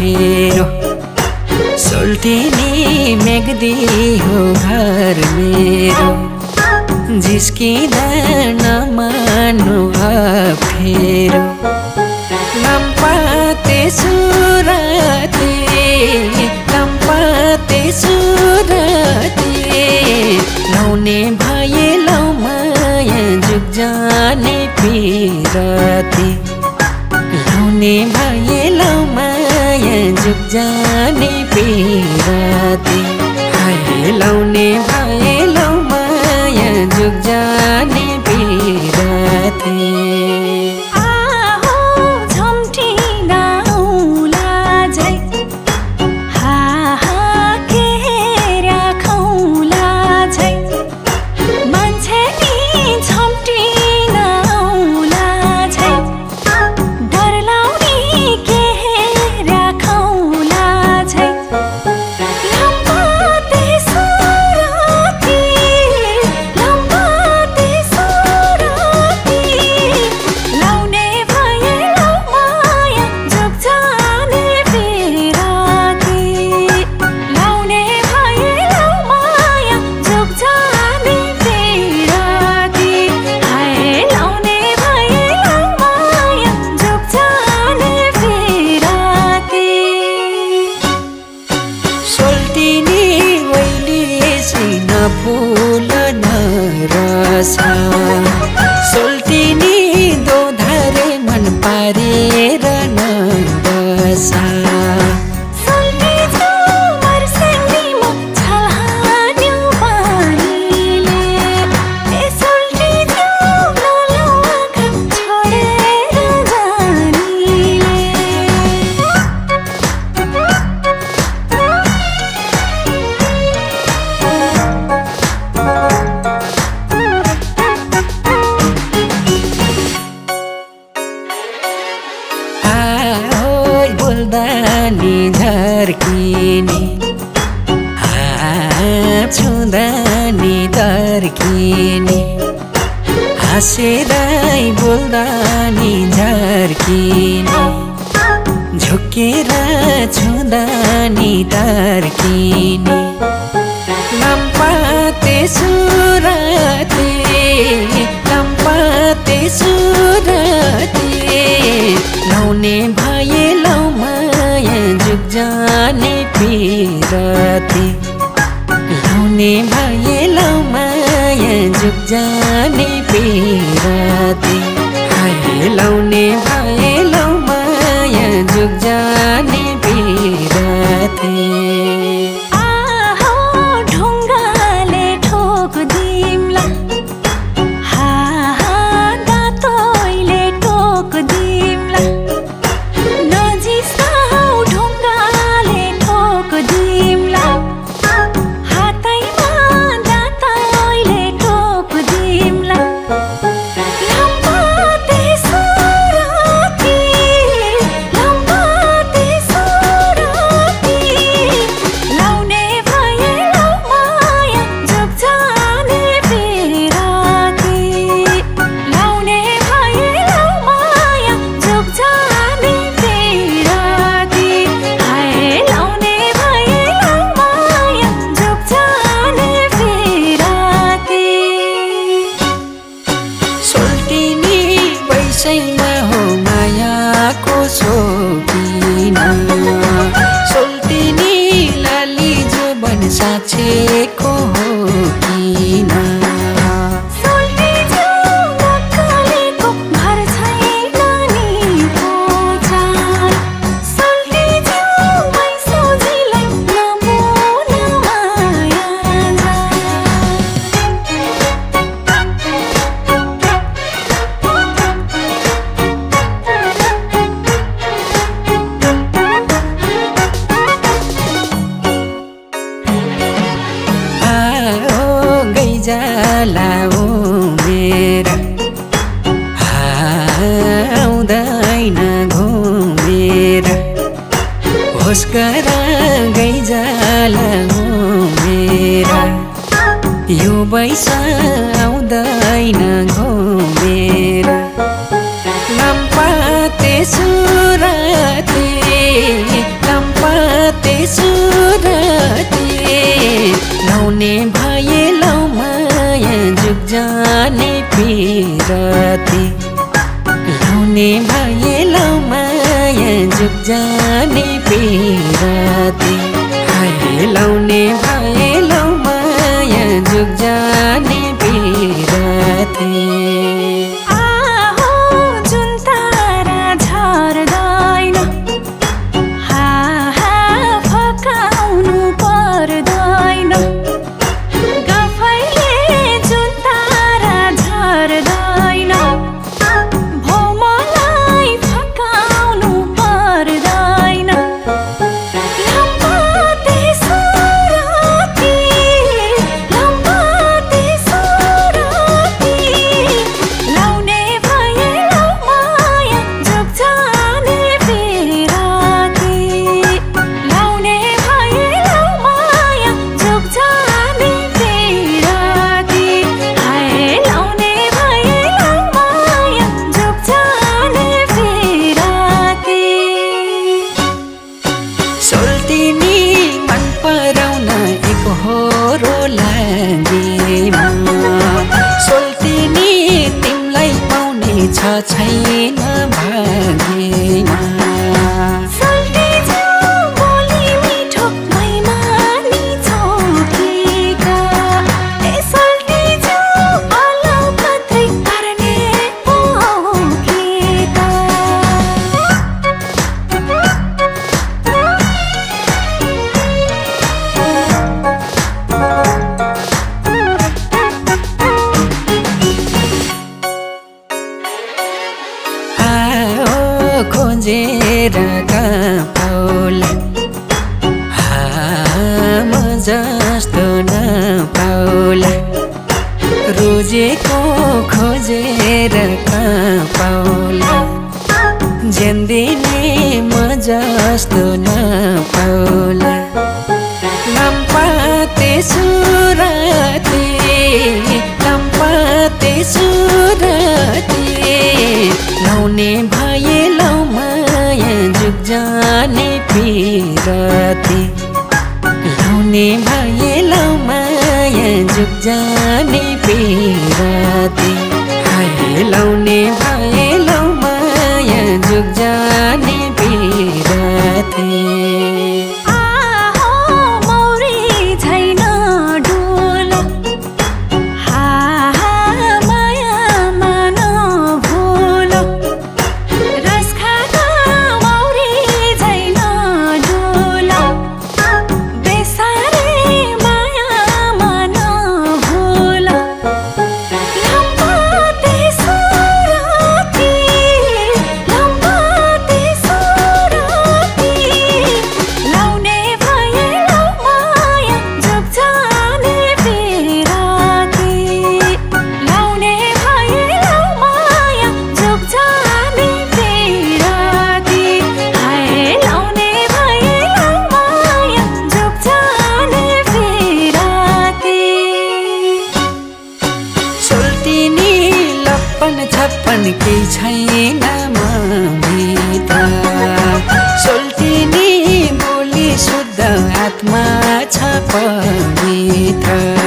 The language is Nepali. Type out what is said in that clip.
फेरो सोल्टिनी मेघदी हो घर मेरो जिस्किँदा नमान्नु फेरो लम्पाते सुराते लाउने भए लौ माया जुग जाने पिराती लाउने भए लौ माया जुग जाने पिराती हाय लाउने भए लौ माया जुग जाने पिराती फूल नरसा सोल्टिनी दोधारे मन पारेर नरसा बोल्दानी झर्किने छुँदानी दर्किने हाँसेरै बोल्दानी झर्किने झुकेर छुँदानी दर्किने लम्पाते सुराते लाउने भए लौ माया जुग जाने पिराती लाउने भए लौ माया जुग जाने पिराती हाय लाउने भए लौ माया जुग जाने पिराती हो मायाको शोकीन सोल्टिनी लाली जुबन साँचेको हो किन जाला मेरा आउँदैन घुमेर होस गर गइजाला मेरा यो बैस आउँदैन घुमेर लम्पाते सुराते लाउने भए लौ माया जुग जाने पिरती लाउने भए लौ माया जुग जाने पिरती हाय लाउने भए लौ माया जुग जाने पिरती सोल्टिनी मन पराउन एकहोरो लागेमा सोल्टिनी तिमलाई पाउने छ छैन भाग्यमा खोजेर पाउला म जस्तो नपाउला रोजेको खोजेर पाउला ज्यानदिने म जस्तो नपाउला लम्पाते सुरती लम्पाते सुरती लाउने भए लौ माया जुग जाने पिरती लाउने भए लौ माया जुग जाने पिरती हाय लाउने भए लौ माया जुग जाने पिरती छप्पन केही छैन मभित्र सोल्टिनी बोली शुद्ध आत्मा छ पवित्र